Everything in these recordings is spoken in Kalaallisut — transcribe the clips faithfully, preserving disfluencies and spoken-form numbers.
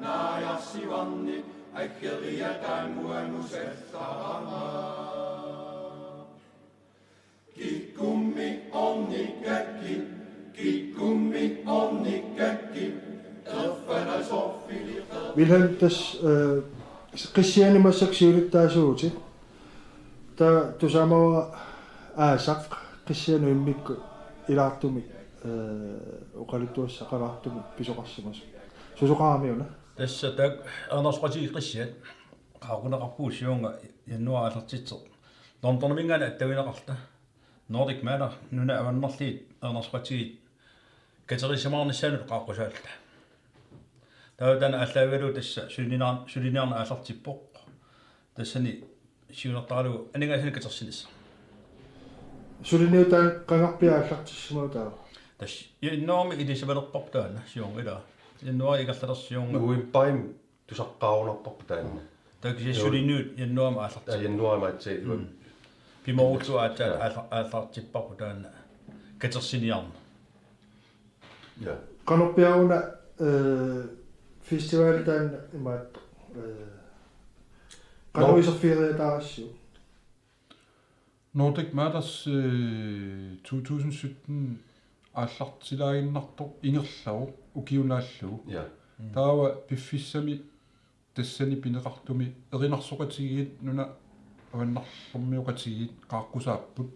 Naajarsivarni aggeriataanguanusallarama. Kikkummi ornikkakki, kikkummi ornikkakki, erfanasorfiliqer- Vilhelm, tassa, øh, qissiani massakkut siulittaasuuvutit. Taava tusaamavara aasaq qissianut immikkut ilaartumik, øh, oqaluttuassaqalaartumik pisoqarsimasoq. Susoqarami una? Tassa taakku erinarsoqatigiit qissiat. Qaaqquneqarpugut siorna januaari aallartitseq. Londoniminngaanniit attavigineqarluta. Nordic Matter, nunat avannarliit erinarsoqatigiit katersimaarnissaannut qaaqqusaalluta. Taava taanna aallaavigalugu tassa suliniar-, suliniarneq aallartippoq. Tassani siunertaralugu aningaasanik katersinissaq. Suliniutaa qangarpiaq aallartissimava taava? Tassa januaarimi ilisimalerparput taanna siorna ilaa. Januaari ingerlalersoq siorna. Novembarimi tusaqqaarunarparput taanna. Taava kisianni suliniut januaarimi aallartippoq. Aa, januaarimi aatsaat. Mm. Pimooruttup aatsaat. Jaa. Aalla-, aallartipparput taanna katersiniarneq. Jaa. Qanorpiaq una, øh, festival taanna imaattoq, øh, qanoq iserfigeriataarassiuk? Nordic Matters, øh, to tusind sytten aallartilaaginnartoq ingerlavoq ukiup naallugu. Jaa. Mm. Taava piffissami tassani pineqartumi erinarsoqatigiit nunat avannarlermioqatigiit qaaqqusaapput,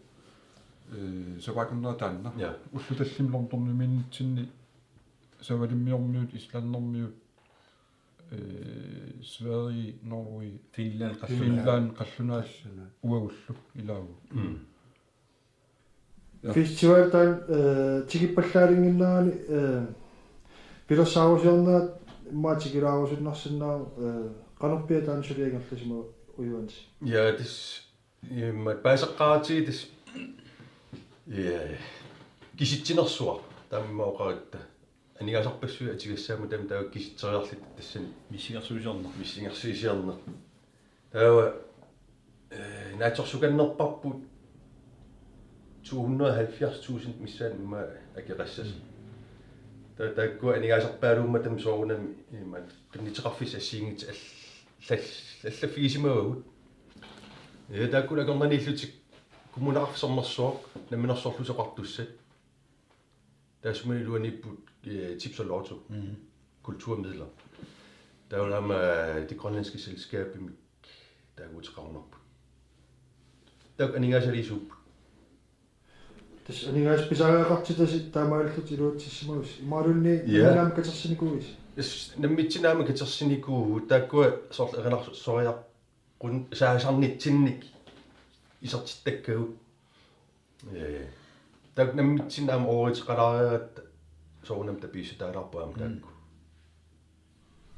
øh, sapaatip-akunnera taanna. Jaa. Ullut tallimat Londonimiinnitsinni savalimmiormiut, islandermiut, øh, Sverige, Norge, Finland, Finland, qallunaat uagullu ilaavugut. Mm. Festival taanna, øh, tikippallaalinnginnerani, øh, pilersaarusiornerat immaqa tikilaarusunnarsinnaavoq, øh, qanorpiaq taanna suli ingerlasimava, Uju Hansen? Ja, tassa, øhm, paaseqqaaratsigu tassa, ja, kisitsinersuaq, taama oqaratta. Aningaasarpassuit atugassaammat taama taava kisitseriarluta tassani. Missingersuisiorneq. Missingersuisiorneq. Taava, øh, naatsorsukannerparput to hundrede og halvfjerds tusind missaani immaqa akeqassasoq. Mm. Taava taakkua aningaasarpaalummata taama soorunami immaqa qinnuteqarfissat assigiinngitsut all-, all-, allaffigisimavagut. Ja, taakkulu akornanniillutik Kommuneqarfik Sermersuaq, Namminersorlutik Oqartussat. Taassuma iluaniipput, øh, Tips og Lotto. Mhm. Kulturmidler. Taava aamma, øh, det grønlandske selskabimik taaguuteqarunarput. Taakku aningaasaliisuupput. Tassa aningaasat pisariaqartitasi taamaalillutik iluatsissimavisi. Imaluunniit, ja, nammineq aamma katersinikuuisi? Tassa nammineq aamma katersinikuuvugut, taakkua soorlu erinarsoq soriaq qun-, saasarnitsinnik isertittakkagut. Ee, taakku nammineq aamma ooreeteqalaariaratta soorunami tapiissutaalaarput aamma, mm, taakku.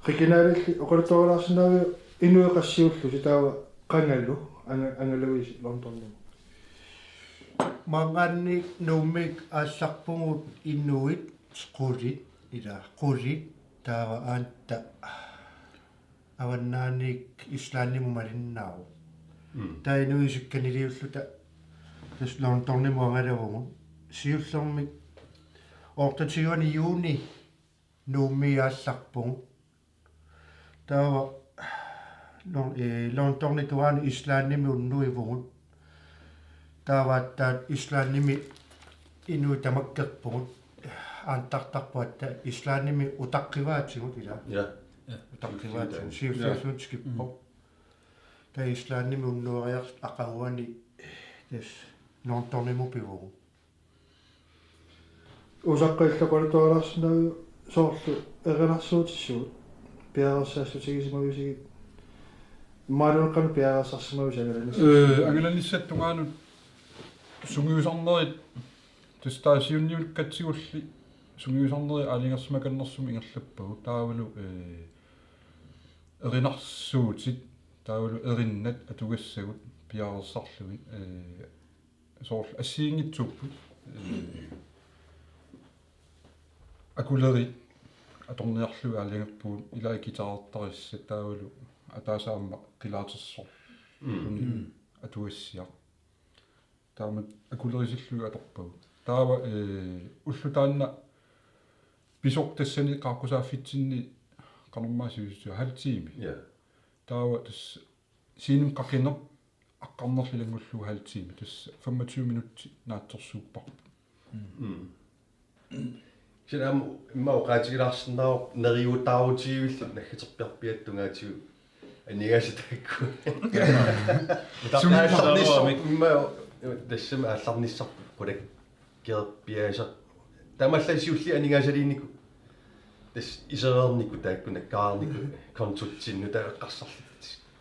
Rikinaalilli oqaluttuarilaarsinnaaviuk inuit qassiullusi, taava qangalu anga-, angaluisi Londonimi? Maanngaanniit Nuummiit aallarpugut inuit qulit, ila qulit, taava aamma avannaaniit Islandimut malinnaavoq. Mm. Taava inuit isikkaniliulluta tassa Londonimut angalavugut. Siullermik otteogtyvende juni Nuummiit aallarpugut. Taava Lon-, ee, Londonip tungaanut Islandimi unnuivugut. Taava aatsaat Islandimi inuit tamakkerpugut. Aantartarput aatsaat Islandimi utaqqivaatigut, ila. Ja. Ja. Utaqqivaatigut. Siulliusugut, ja, tikippoq. Mm. Taava Islandimi unnuariarluta aqaguani tassa Londonimut pivugut. Usaqqallaqqaluttualaarsinnaaviuk soorlu erinarsuutissuit piareersaassutigisimavisigut? Imaluunniit qanoq piareersarsimavisi angalanissat? Ee, angalanissat tungaanut sungiusarnerit, tassa taava siunniukkatsigulli sungiusarnerit aalajangersimakannersumik ingerlappagut, taavalu, ee, erinarsuutit, taavalu erinnat atugassagut piareersarlugit, ee, soorlu assigiinngitsuupput, ee, akulerit atorniarlugit aalajangerpugut, ilai guitarertarissat taavalu ataaseq aamma qilaatersoq. Mm. Atugassiaq. Taamatut akulerisillugit atorpagut. Taava, ee, ulloq taanna pisoq tassani qaaqqusaaffitsinnit qanormaa sivisutigaara halv time. Ja. Taava tassa scenemik qaqineq aqqarnerlu ilanngullugu halv time. Tassa femogtyve minutsit naatsorsuupparput. Mm. Kisianni aamma immaqa oqaatigilaarsinnaavoq neriuutaarutivillu naggaterpiarpiata tungaatigut aningaasat taakku. Aallarnissarput immaqa tassami aallarnissarput qulakkeerpiaaseq. Taamaallaat siulliit aningaasaliinnikut tassa isereernikut taakku nakkaarnikut kontotsinnut taava eqqarsarlutik.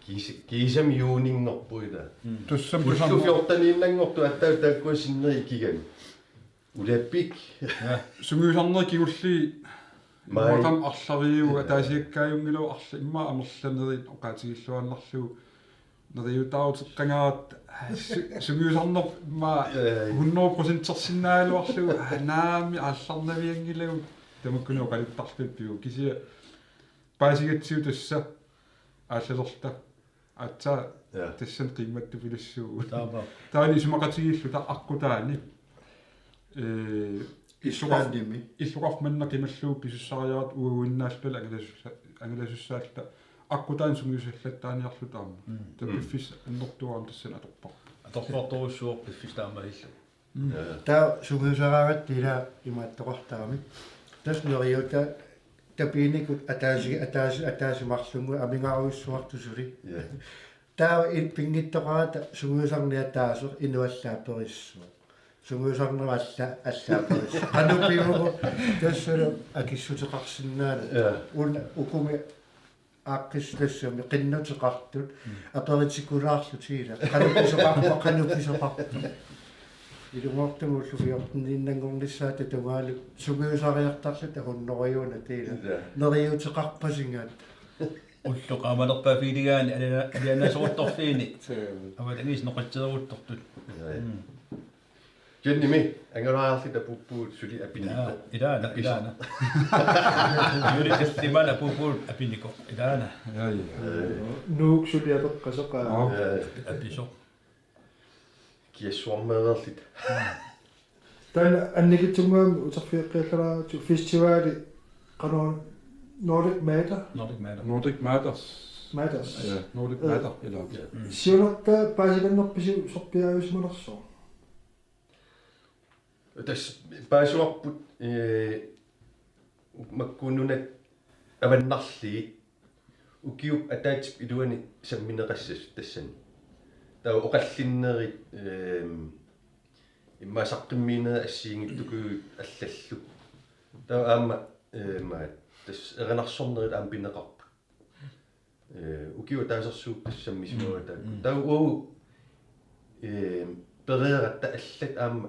Kiisa-, kiisami juuninngorput ilaa. Mm. Tassami ullut tasamma fjorteniinnanngortut aatsaat taakkua sinneri ikigami. Ulapik. Ja. Sungiusarnerit kingulliit mai. Immaqa taama arlariuvoq. Ja. Ataasiakkaajunngilaq arla-, immaqa amerlanerit oqaatigilluinnarlugu neriuutaaruteqqagaat su-, sungiusarneq immaqa ja, ja, ja. Hundrede procentersinnaagaluarlugu naamik aallarnavianngilagut tamakkuninnga oqaluttarlugit pivoq kisianni paasigatsigu tassa aallalerluta. Aatsaat ja. Tassani qiimmattupilussuugut. Taama. Taanna isumaqatigiilluta aqqutaani. Ee, illoqar-, Islandimi. Illoqarfik manna qimallugu pisussariaqartut uaguinnaallutalu angalasussa-, angalasussaalluta aqqutaani sungiusallattaarniarluta aamma. Mm. Taava mm. Piffissaq annertuumik tassani atorparput. Atorluartorujussuuvoq piffissaq taamaalillugu. Mm. Ja. Taava sungiusaraangatta ilaa imaattoqartarami. Tassa neriuutaa tapiinikut ataasi-, ataasi-, ataaseq marlunnguit amigaaruissuartut suli. Ja. Taava in-, pinngitsoqarata sungiusarneq ataaseq inuallaat aperissuaq. Sungiusarneq alla-, allaat aperissuaq. Qanoq pivugut tassalu akissuteqarsinnaanata. Ja. Una ukumi aaqqissuussami qinnuteqartut mm. Aperitikulaarlutik ilaa. Qanoq pisoqarpa, qanoq pisoqarpa. Ilungersunga ullut fjorteniinnanngornissaata tungaanut sungiusariartarluta hunnorujuuna tiila. Ja. Neriuuteqarpasingaat. Ullut qaamanerpaaffigigaanni aliana-, alianasoruttorfiini. Suu. Avatangiisit noqitseeruttortut. Ja. Mm. Jennimi, angalaarluta apuuppugut suli apinikoq. Ila-, ilaana, apisoq. Ilaana. Suli tallimaat apuuppugut apinikoq. Ilaana. Ja, ja. Nuuk suli apeqqasoq aa. Aa. Ja. Apisoq. Kiassuarmeereerluta. Taanna annikitsunnguamik uterfigeqqiallaraarlugu festivali qanoq Nordic Matter. Nordic Matter. Nordic Matters. Matters. Ja, Nordic øh, Matter, eller. Ja. Mm. Siunertaa paasikannerpisiuk sorpiaajusimanersoq? Tassa paasivarput, ee, makku nunat avannarliit ukiup ataatsip iluani sammineqassasut tassani. Taava oqallinnerit, eem, immaqa saqqummiinerit assigiinngitsukujuit allallu. Taava aamma, eem, tassa erinarsornerit aamma pineqarput. Ee, ukiup ataasersuup tassami simavat taakku. Mm. Taava uagut, ee, pereeratta allat aamma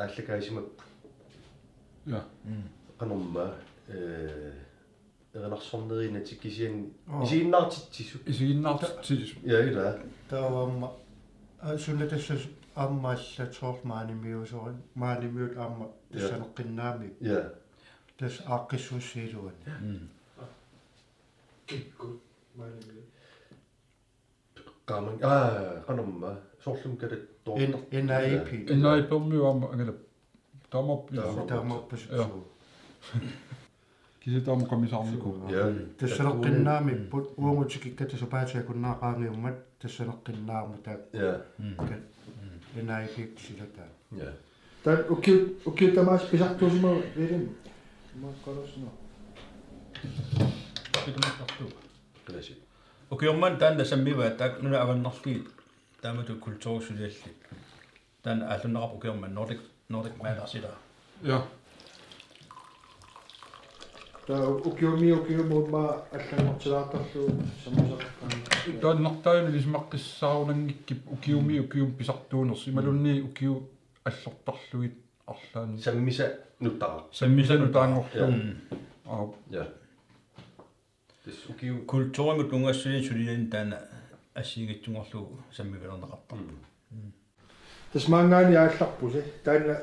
aallakaasimapput. Ja. Mm. Qanormaa, ee, erinarsorneriinnatik kisianni. Oo. Isiginnaartitsisut. Isiginnaartitsisut. Ja, ila. Taava aamma, aa, suna tassa aamma allat soorlu maanimiusorin, maanimiut aamma ja. Tassaneqqinnaamik. Ja. Tassa aaqqissuussiiluani. Mm. Kikkut maanimi. Qaamang, aa, qanormaa, soorlumi katat toortar. N-, N A I P. N A I P-mi aamma angalap. Taamappi. Taama. Taamappasippugut. Ja. Kisianni taama qamisaarnikuuvoq. Ja. Tassaneqqinnaamipput uagut tikikkatta sapaatip akunneranut qaangiummat tassaneqqinnaarmata. Ja. Mm. Kat-, N A I P-p silataa. Ja. Taanna ukiut, ukiut tamaasa pisartuusimavit Wilhelm? Imaakkaluarsinnaavoq. Ukiut tamaasa pisartuuvoq. Klasse. Ukiormanna taanna sammivaat taakku nunat avannarliit taamatut kulturip suliallit. Taanna aallunneqarpoq ukiormanna Nordic, Nordic Matter silaa. Ja. Taava ukiumi ukiumi aamma allanngortilaartarlugu sammisaqartarneq. Taannartaanut ilisimaqqissaarunanngikkipput ukiumi ukiumi pisartuunersut imaluunniit ukiut allortarlugit arlaanni. Sammisaq nutaaq. Sammisaq nutaanngorlugu. Ja. Mm. Aap. Ja. Tassa ukiu- kulturimut tunngassusinik suliani taanna assigiinngitsunngorlugu sammivalerneqartarpoq. Mm. Mm. Tassa maanngaanniit aallarpusi. Taanna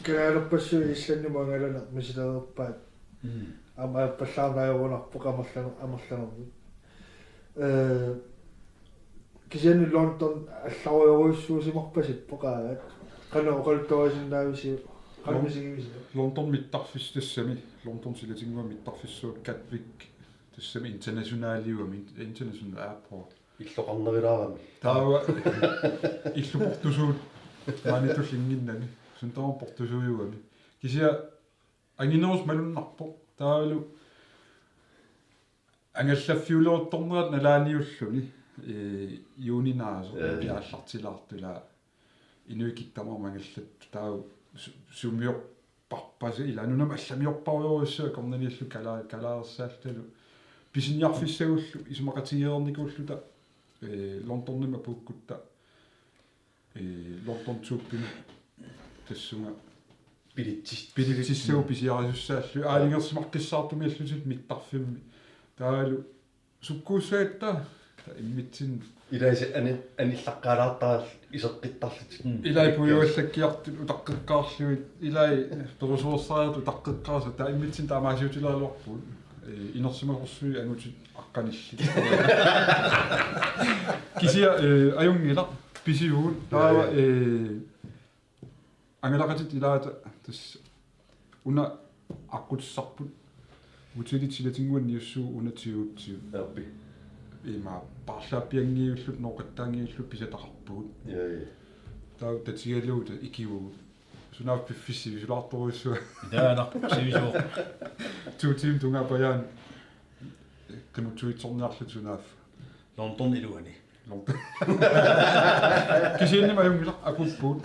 kanaalerpassuit Islandimut angalaneq misilereerpaat. Mm. Aamma aappallaarneq ajorunarpoq amerlane-, amerlanermut. Ee, kisianni London allarujorujussuusimarpasippoq qaavaat. Qanoq oqaluttuarisinnaavisiuk? Qanoq Lon-, misigivisiuk? London mittarfissaq tassami. London silatinnguamik mittarfissuup Gatwick Tassami internationaliugami, international airport. Illoqarnerilaarami. Taava illu portusuut maani tullinnginnami. Suna tamarmi portusuujugami. Kisianni anginerusumik malunnarpoq. Taavalu angallaffiuleruttornerat nalaaniulluni, ee, juuninaasoq, ee, aallartilaartut ilaa inuit kikkut tamarmik angallattut taava su-, sumiorparpasi ilaa nunami allamiorparujussuaq akornanniillu kalaa-, kalaarsaaltalu pisiniarfissagullu isumaqatigereernikuulluta, ee, Londonimi apuukkutta, ee, London Tubimi tassunga bilitsis-, bilitsissagut pisiarisussaalluta aalajangersimaqqissaartumiillutik mittarfimmi. Taavalu sukkuussagatta, taava immitsinnut. Ilaasa ani-, anillaqqaalaartarallu iseqqittarlutik. Mm. Ilai pujuallakkiartut utaqqeqqaarlugit, ilai perusuersariartut utaqqeqqaarlutik, taava immitsinnut taamaasiutilaarluarpugut. Ee, inersimasorsuit angutit aqqanillit. Kisianni, ee, ajunngilaq pisivugut, taava, ee, angalaqatit ilaata tassa una aqqutissarput hotelip silatinnguanniussuuvoq una tigutsigu. Aappi. Ima paarlaappianngivilluta, nooqqattaanngivilluta pisataqarpugut. Ja, ja. Taava tatigalugu taava ikivugut. Sunaaffa piffissaq sivisulaartorujussuaq. Ilaanaq sivisuoq. To timer tungaapajaan qimuttuitsorniarluta sunaaffa. London iluani. Kisiannimi ajunngilaq apuuppugut.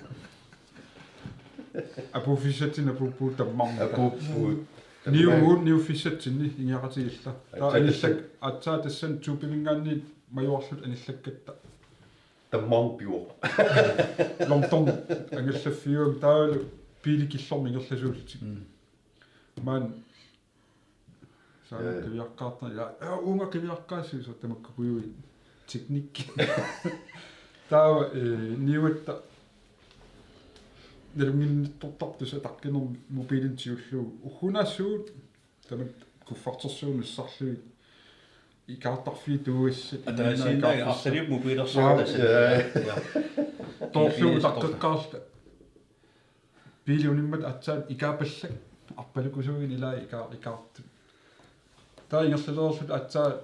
Apuuffissatsinni apuuppugut tammarmita. Apuuppugut. Niuvugut niuffissatsinni ingiaqatigiilluta. Taava aatsaat anillak-, tassa-, aatsaat tassani Tubiminngaanniit majuarluta anillakkatta. Tammarmik pivoq. London angallaffiugami taavalu biili killormut ingerlasuullutik. Mm. Maani Saana, ja, ja, qiviaqqaarta, ja, ja, uunga qiviaqqaassuusoq tamakku pujuit teknikki. Taava, ee, niuatta nalunnginnittortartussat ataqqinermut mobiilinut siullugu. Uggunaassuugut, tamatta kuffertersuunissaarlugit. Ikaartarfiit tuugassat. Ataasiinnaq imaannaat ikaarfissat. Artaliup mobiilersuartassa. Ja. Ja. Toorlugu utaqqeqqaarluta. Biili unimmat aatsaat ikaapallak arpalukusuugin ilaa ika-, ikaartut. Taava ingerlalereerluta aatsaat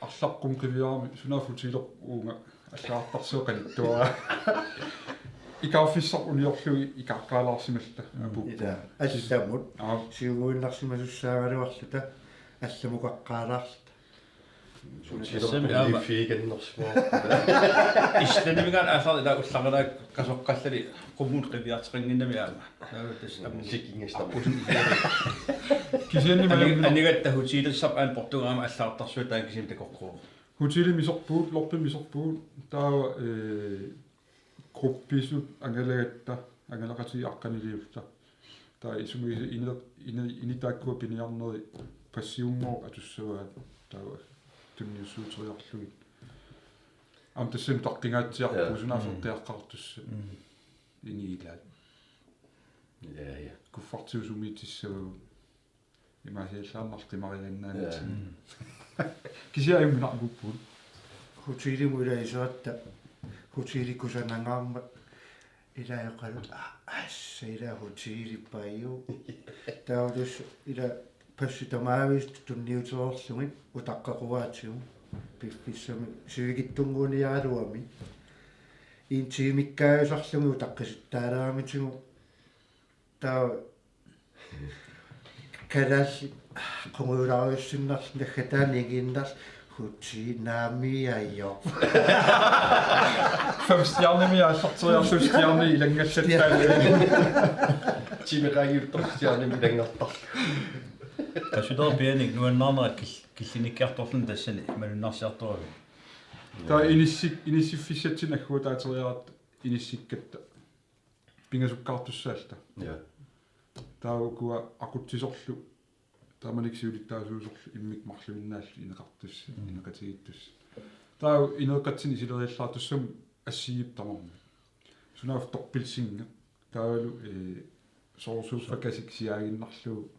arlaqqumut qiviarami sunaaffa hotelerput uunga allagartarsuaq qanittuaraa. Ikaarfissaq uniorlugu ikaaqqaalaarsimalluta. Mm. Apuuppugut. Ilaa, allamut. Aa. Siumuinnarsimasussaagaluarluta allamukaqqaalaarluta. Tassami aamma. Fiikannersimaarput. Islandiminngaanniit aallartitaq ullarilaat qasoqqallali qummut qiviarteqannginnami aamma. Taava tassa aamma. Sikinngista. Kisianni ani-, malunngilar-, anigatta hotelissap aamma portugaama allagartarsuaq taanna kisianni takoqquuvoq. Hotelimi iserpugut, lorpimi iserpugut, taava, ee, gruppisut angalagatta, angalaqatigit aqqaniliulluta. Taava isumagisaat ini-, ini-, init taakkua piniarneri passiunngooq atussavaat, taava tunniussuuteriarlugit. Aamma tassani utaqqingaatsiarpugut. Ja. Sunaaffa. Mm. Eqqiaqqaartussat. Mm. Init ilaat. Ja, ja. Kuffertigut sumiitissavagut. Imaasiallaannarluta qimariannaanit. Ja. Mm. Kisianni ajunngilaq apuuppugut. Hotelimut ilaa iseratta, hotelip kusanangaarmat ilaa oqaluttut, a-, assa ilaa hoteli paju. Taava tassa ilaa passit tamaviisa tunniutereerlugit utaqqeqquaatigut piffissami sivikitsunnguuniaraluami. En timekkaajusarlugit utaqqisittaaleramitigut. Taava kalaallit qungujulaarujussuinnarlutik naggataani igiinnarlutik hotelimi ajoq. Fem stjernemi aallarteriarlugu stjerni ilanngallattaarluni. Timeqangiuttoq stjernimi ilanngartarlugu. Qassuteq pianik nuannaarnera kil-, killinikkiartorluni tassani malunnarsiartoralugu. Taava inissik-, inissiffissatsinni agguataateriaratta inissikkatta. Pingasukkaartussaalluta. Ja. Taava ukua aqutsisorlu taamanikkut siulittaasuusorlu immikkut marluinnaallutik ineqartussat, mm, ineqatigiittussat. Taava ineeqqatsinni isileriallaartussamut assigiipput tamarmik. Sunaaffa dobbeltseng. Taavalu, ee, soorlu sofa-kasik sijaaginnarlugu.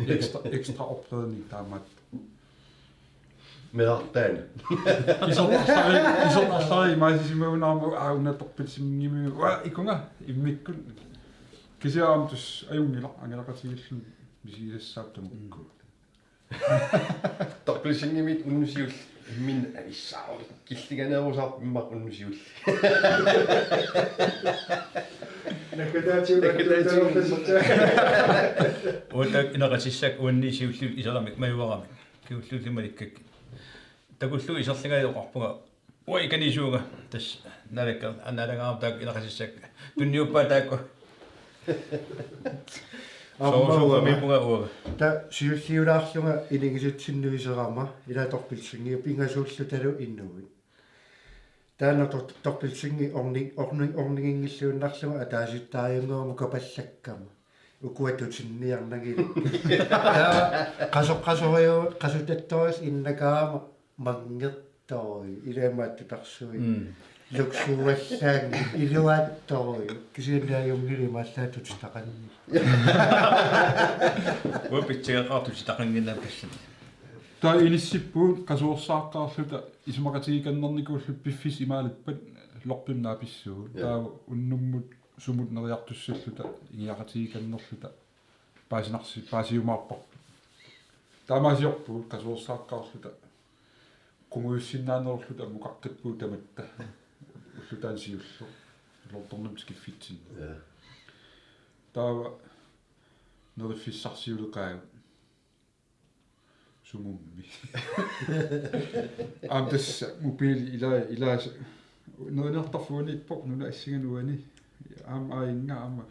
Ekstra, ekstra opredning taamaattoq. Meerartaani. Isertut arlallit, isertut arlallit imaasisimagunarmata, aa, una dobbeltsengimmimi, aa, ikunga, immikkut. Kisianni aamma tassa ajunngilaq, angalaqatigiilluni misigisassaapput tamakku. Mm. Dobbeltsengimit unnuk siulleq imminut avissaarut killinganeerusarpoq immaqa unnuk siulleq. Nakkataatigut. Nakkataatigut. Uagut ineqatissakka uannit siulliit iseramik majuaramik. Kingulliullu malikkakkit. Takullugu iserlunga oqarpunga: Ui, kanisuunga. Tassa naalakka-, naalagaarama taakku ineqatissakka. Tunniuppaa taakku. Soorusuumiippunga uagut. Taava siulliulaarlunga inigisutsinnut iserama, ilaa, dobbeltsengit pingasuullutalu inuit. Taanna dor-, dobbeltsengi orni-, orni-, orniginngilluinnarlugu ataasittaajunngorama kapallakkama. Ukua tutinniarnagilakkit. Taava qasoqqasoruju-, qasutattoris innakaama manngertoruju, ilaa, imaattutarsuit. Mm. Luksuallaanngillat, iluaattoruju. Kisianni ajunngilaq imaallaat tutitaqanngilaq. Uanga pitsageqaaq tutitaqannginnama tassani. Taava inissippugut qasuersaaqqaarluta isumaqatigiikannernikuulluta piffissaq imaalippat lorpimut naapissuugut. Jaa. Taava unnummut sumut neriartussalluta ingiaqatigiikannerluta paasinarsi-, paasiumaarparput. Taamaasiorpugut qasuersaaqqaarluta qungujussinnaanerulluta ammukaqqiippugut tamatta. Ulloq taanna siulleq. Londonimut tikiffitsinni. Jaa. Taava neriffissarsiuleqaagut. Sumummi. Aamma tassa mobiili ilaa-, ilaasa. Nerinertarfik uaniippoq nunap assinganik uani. Aamma aajunga aamma.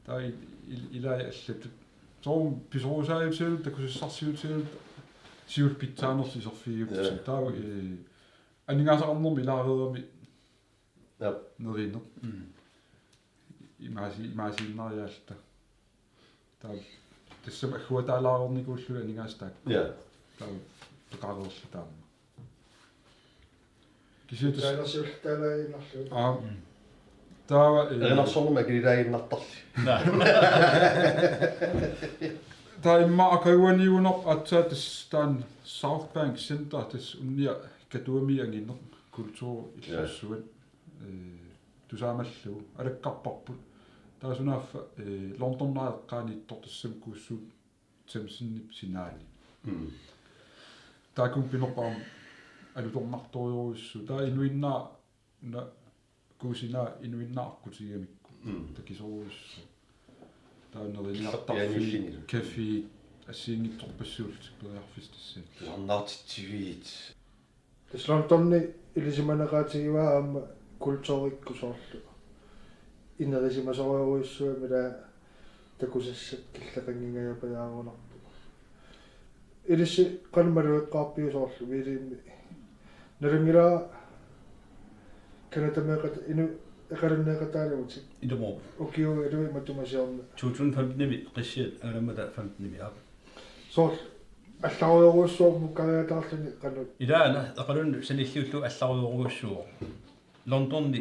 Taava il-, il-, ilai allatut. Soorlu pisorusaajutigaluta, takusassarsiutigaluta, siulleq pitsaanersoq iserfigiutsigu. Jaa. Taava, eh, aningaasaqarnermut ilaareerami. Jaa. Nerineq. Mm. Imaasi-, imaasiinnariaalluta. Taava tassami agguataalaarnikuullugit aningaasat taakku. Jaa. Taava peqareerluta aamma. Kisianni tassa Taanna siulleq taanna innarlugu. Aa. Mm. Taava, eh, erinarsornermi akililaaginnartarlugit. Naa. Taava immaqa aqaguaniugunarpoq aatsaat tassa taanna South Bank Center, tassa unnia Katuami angineq, kultur illersuat. Jaa. Eh, tusaamallugu alakkarparput. Taava sunaaffa, eh, Londonip eqqaaniittoq tassami Kuussuut Thamesip sinaani. Mm. Taakku pineqaam alutornartorujussuuvoq. Taava inuinnaat una kuusinaa inuinnaat aqqutigigamikku. Mm. Takisorujussuuvoq. Taava neriniartarfiit, pianiillini. Caféit, assigiinngitsorpassuullutik periarfissat tassani. Tusarnaartitsiviit. Tassa Londoni ilisimaneqaatigivaa aamma kulturikkut soorlu. Inerisimasorujussuugami ilaa takusassat killeqanngingajappajaarunarpoq. Ilissi qanoq malugeqqaarpiuk soorlu Wilhelmi? Nalunngilara Canadameeqat-, inu-, eqalunneeqataaniutit. Ilumoorpoq. Ukiuugaluit matuma siorna. To tusind femtenimi qissiat angalammata femtenimi aap. Soorlu allarujorujussuarmut kariataarluni qanoq? Ilaana, eqalunneq sanilliullugu allarujorujussuuvoq. Londoni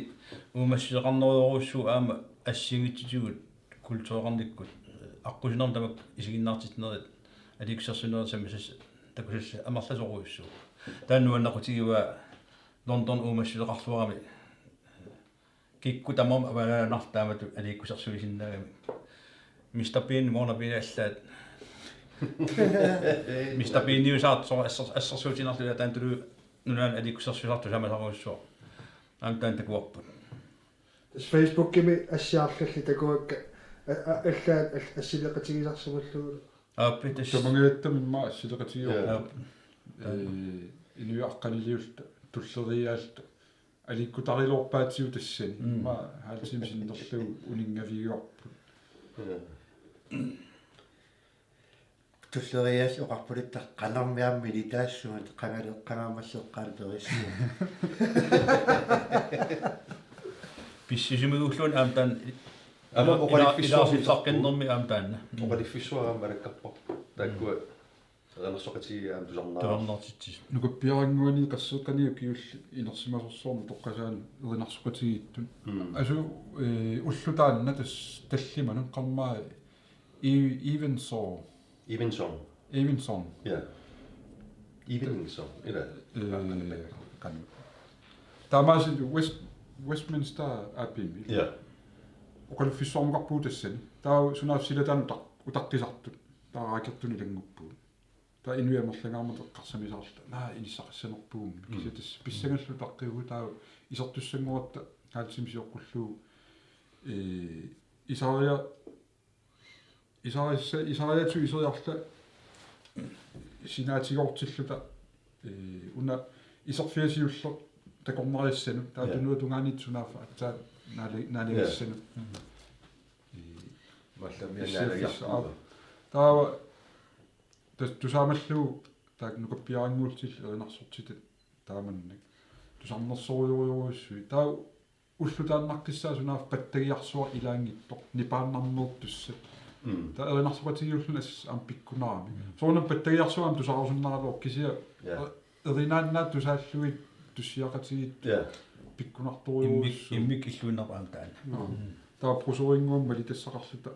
uumassisoqarnerujorujussuuvoq aamma assigiinngitsutigut kultureqarnikkut, aqqusinermi tamakku isiginnaartitsinerit, aliikkusersuinerit sammisassat, takusassat amerlasoorujussuupput. Taanna nuannaqutigivaa London uumassisoqarluarami. Kikkut tamarmik avalaanartut taamatut aliikkusersuisinnaagamik. Mister Bean, Mona Bean allaat. Mister Beaniusaartoq assers-, assersuutigiinnarlugu taanna tuluit nunaanni aliikkusersuisartut samasarujussuaq. Aamma taanna takuarput. Tassa Facebookimi assiarlallit takuakka a-, a-, allaat all-, assileqatigisarsimallugulu. Aappi tassa. Tamangajattami immaqa assileqatigiuarput. Jaa. Aap. Eh, inuit aqqaniliulluta, tulleriiaalluta. Aliikkutariloorpaatigut tassani. Mm. Immaqa halv time sinnerlugu uninngavigivarput. Jaa. Tulleriiaat oqarpulutta qanormi aamma militaassuat qangale-, qangaammalleqqaanut perissuaq. Pissisumiguulluunniit aamma taanna. Aamma ila-, oqaliffissuaq ila-, ilaarsuuteqarpugut. Saqqinnermi aamma taanna. Mm. Oqaliffissuaq aamma alakkarparput. Taakkua erinarsoqatigiit aamma tusarnaarput. Tusarnaartitsisut. Nukappiarannguani qasseeqqani ukiullit inersimasorsuarmik utoqqasaanut erinarsoqatigiittut. Mm. Asu, eh, ulloq taanna tassa tallimanut qarmaa E-, Evensong. Evensong. Evensong. Ja. Evensong, ila. Eh, qanoq. Taamaasilluni West-, Westminster Abbeymi. Ja. Oqaluffissuarmukarpugut tassani. Taava sunaaffa silataanut utaq-, utaqqisartut. Taava raakertunik ilannguppugut. Taava inuit amerlangaarmata eqqarsamisaarluta, naa, inissaqassanerpugut. Mm. Kisianni tassa pissangallu taqqiugu taava isertussanngoratta halv time sioqqullugu, ee, isaria-, isariassa-, isariaatsup iseriarluta sinaatigoortilluta, ee, una iserfia siulleq takornariassanut, taava Ja. tunuata tungaanut sunaaffa aatsaat naali-, naalagissanut. Ja. Ee, Mallamiallaalaarpara. Taava tas-, tusaamallugu taakku nukappiarannguullutillu erinarsortitat taamannak. Tusarnersorujorujussuit. Taava ulloq taannaqqissaaq sunaaffa pattagiarsuaq ilaanngitsoq, nipaannarmeertussat. Mm. Taava erinarsoqatigiulluni assut aamma pikkunarami. Mm. Soorunami pattagiarsuaq aamma tusarusunnaraluarpoq kisianni Ja. e-, erinaannaat tusaallugit tussiaqatigiit Ja. pikkunartorujussuupput. Immik-, immikkuulluinnarpoq aamma taanna. Mm. Mm. Taava bruserinnguamik malitassaqarluta,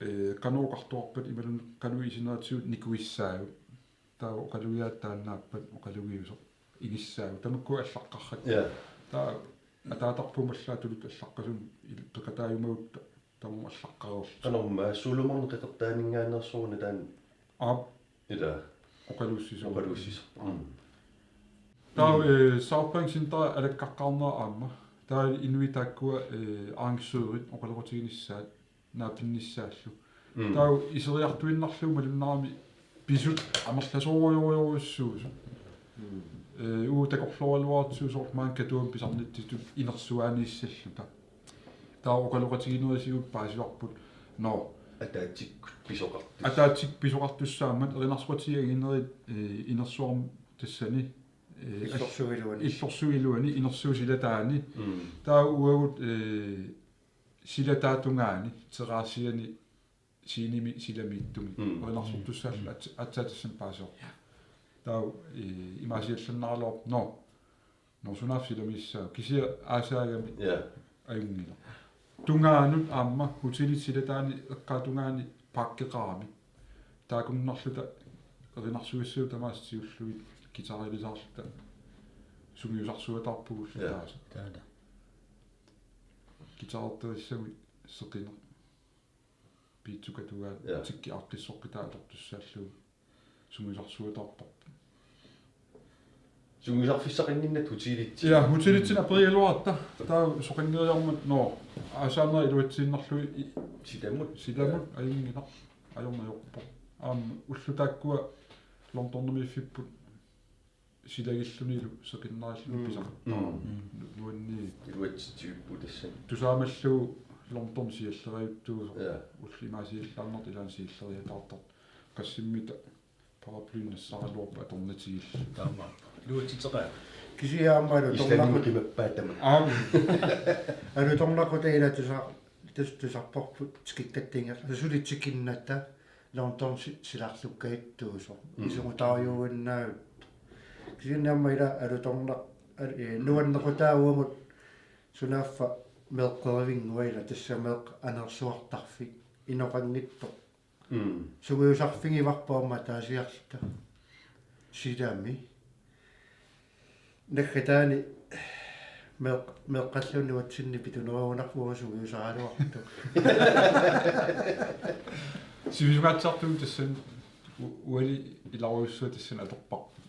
ee, qanoq oqartoqarpat imaluunniit qanoq isineratigut nikuissaagut. Taava oqalugiaat taannaappat oqalugiusoq igissaagut. Tamakku allaqqarpakka. Ja. Taava ataatarput mallaatulutut allaqqasumik il-, peqataajumagutta tamarmik allaqqareerlutik. Qanormaa, Solomonip qeqertaaninngaanneersoq una taanna. Aap. Ila. Oqaluussisoq. Oqaluussisoq. Mm. Taava, ee, South Bank Center alakkaqqaarnera aamma. Taava inuit taakkua, ee, arrangørit oqaloqatiginissaat naapinnissaallu. Mm. Taava iseriartuinnarlugu malunnarami pisut amerlasoorujorujussuusut. Mm. Ee, uagut takorlooraluartut soorlu maani Katuami pisarnitsitut inersuaaniissalluta. Taava oqaloqatiginerisigut paasivarput. Nå. Ataatsikkut pisoqartus-. Ataatsikkut pisoqartussaammat erinarsoqatigiit anginerit, ee, inersuarmi tassani, ee, Illorsuup iluani. Illorsuup iluani, inersuup silataani. Mm. Taava uagut, ee, silataatungaani, terrassiani, scenemi silamiittumik. Mm. Erinarsortussaalluta Mm. aats-, aatsaat tassani paasivarput. Taava, ee, imaasiallannaraluarpoq, nå. Nå, sunaaffa silamiissaaq. Kisianni aasaagami Ja. ajunngilaq. Tungaanut aamma hotelip silataani eqqaatungaani parkeqarami. Taakkunannarluta erinarsugassat tamaasa siulliullutik guitarilisaarluta sungiusarsuataarpugullu Ja. taasa. Taava. Guitarertarissamut seqineq. Piitsukatugaat Ja. tikki aaqqissoqqitaa atortussaallugu sungiusarsuataarparput. Sungiusarfissaqannginnattoq hotelitsinni. Ja, hotelitsinni aperigaluaratta. Taava soqanngeriarmat, nå, aasaanera iluatsiinnarlugu i-, Silamut. Silamut, Ja. ajunngilaq, ajornarpoq. Aamma ullut taakkua Londonimiiffipput silagillunilu seqinnerilluni Mm. pisartaa. Mm. Nu-, nuanni. Iluatsitsivipput tassani. Tusaamallugu London siallerajuttuusoq. Ja. Ullut imaasiallaannartut ilaanni sialleriataartartut. Qassimmita paraplyit nassaraluarput atornatigillu. Taama. Iluatsitseqaat. Kisianni aamma alutornaqu-, Islandimi qimappaat tamanna. Aamma. Alutornaqutaat ila tusa-, tus-, tusarparput tikikkatsinngilaq. Suli tikinnatta London si-, silarlukkajuttuusoq. Mm. Isumutaajuinnaavut. Kisianni aamma ila alutornaq-, al-, ee, nuannequtaa uagut sunaaffa meeqqerivinngua ila tassa meeqqat aneersuartarfik inoqanngitsoq. Mm. Sungiusarfigivarput aamma ataasiarluta. Silami. Naggataani meeq-, meeqqallu nuatsinni pitunerugunarpoq sungiusaraluartoq. Sivisugaatsiartugut tassani u-, uali ilarujussuaq tassani atorparput.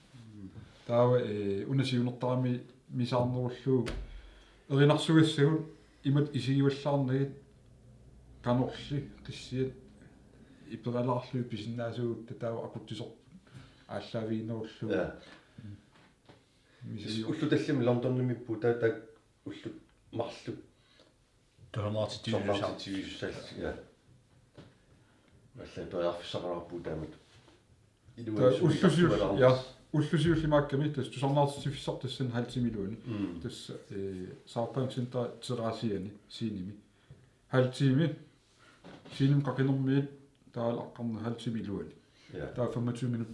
Taava, ee, una siunertarami misaarnerullugu erinarsugassagut imatut isigivallaarnagit qanorli qissiat iperalaarlugit pisinnaasagutta taava aqutsisoq aallaaviginerullugu. Ja. Misiu- Ullut tallimat Londonimiipput taa, taa ullut marluk. Tusarnaartitsivisussaaq. Tusarnaartitsivisussaaq, ja. Allat periarfissaqalaarpugut taamatut. Taa ullusiul-, ja, ullusiullimaakkami tassa tusarnaartitsiffissaq tassani halv time iluani. Mm. Tassa, ee, South Bank Center terrassiani scenemi. Halv time scenemi qaqinermiit taava aqqarneq halv time iluani. Ja. Taava femogtyve minut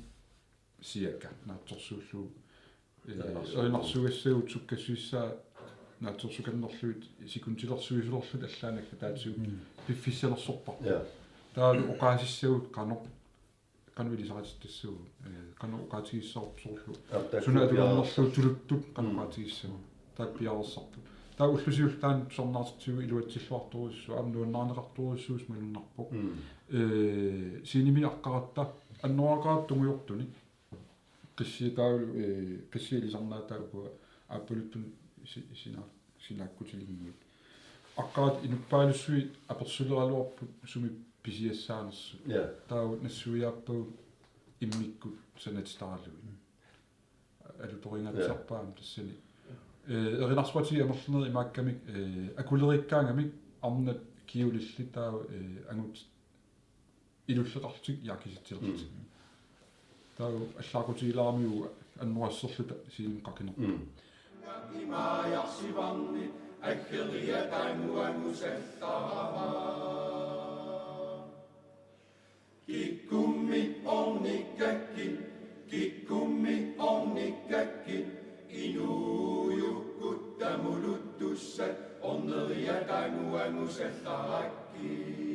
cirka naatsorsuullugu. Ee, Erinarsugassat. Erinarsugassagut sukkassuissaat naatsorsukannerlugit sekundilersuisulerluta allaat naggataatigut Mm. piffissalersorparput. Ja. Taavalu oqaasissagut qanoq, qanoq ilisaritissagut, ee, qanoq oqaatigissavut soorlu. Aap, taakku suna atugarnerlugu piareersarput. Tuluttut qanoq Mm. oqaatigissagut. Taakku piareersarput. Taava ullusiullu taanna tusarnaartitsivugut iluatsilluartorujussuusoq, aamma nuannaarneqartorujussuusoq malunnarpoq. Mm. Ee, scenemi aqqaratta Annoraaqaat tungujortunik qissiataavalu, ee, qissia ilisarnaataat ukua aappaluttunik si-, sina-, sinaakkutilinngillat. Aqqaat inuppaalussuit apersuleraluarput sumi pisiassaanersut. Ja. Taava nassuiaappagut immikkut sanatitaralugit. Alutorinngatsiarpaam tassani. Ee, erinarsuatii amerlanerit imaakkamik, ee, akulerikkaangamik arnat kiulillit taava, ee, angut ilulleqarlutik jaakisitsilerlutik. Mm. Taava allaaqutigilaaramiuk annoraasserluta siiniqqaqinerput. Mm. Imaajarsivarni aggeriataanguangusattarama. Kikkummi ornikkakkit, kikkummi ornikkakkit, inuujukkut tamuluttussat orneriataanguangusattarakkit.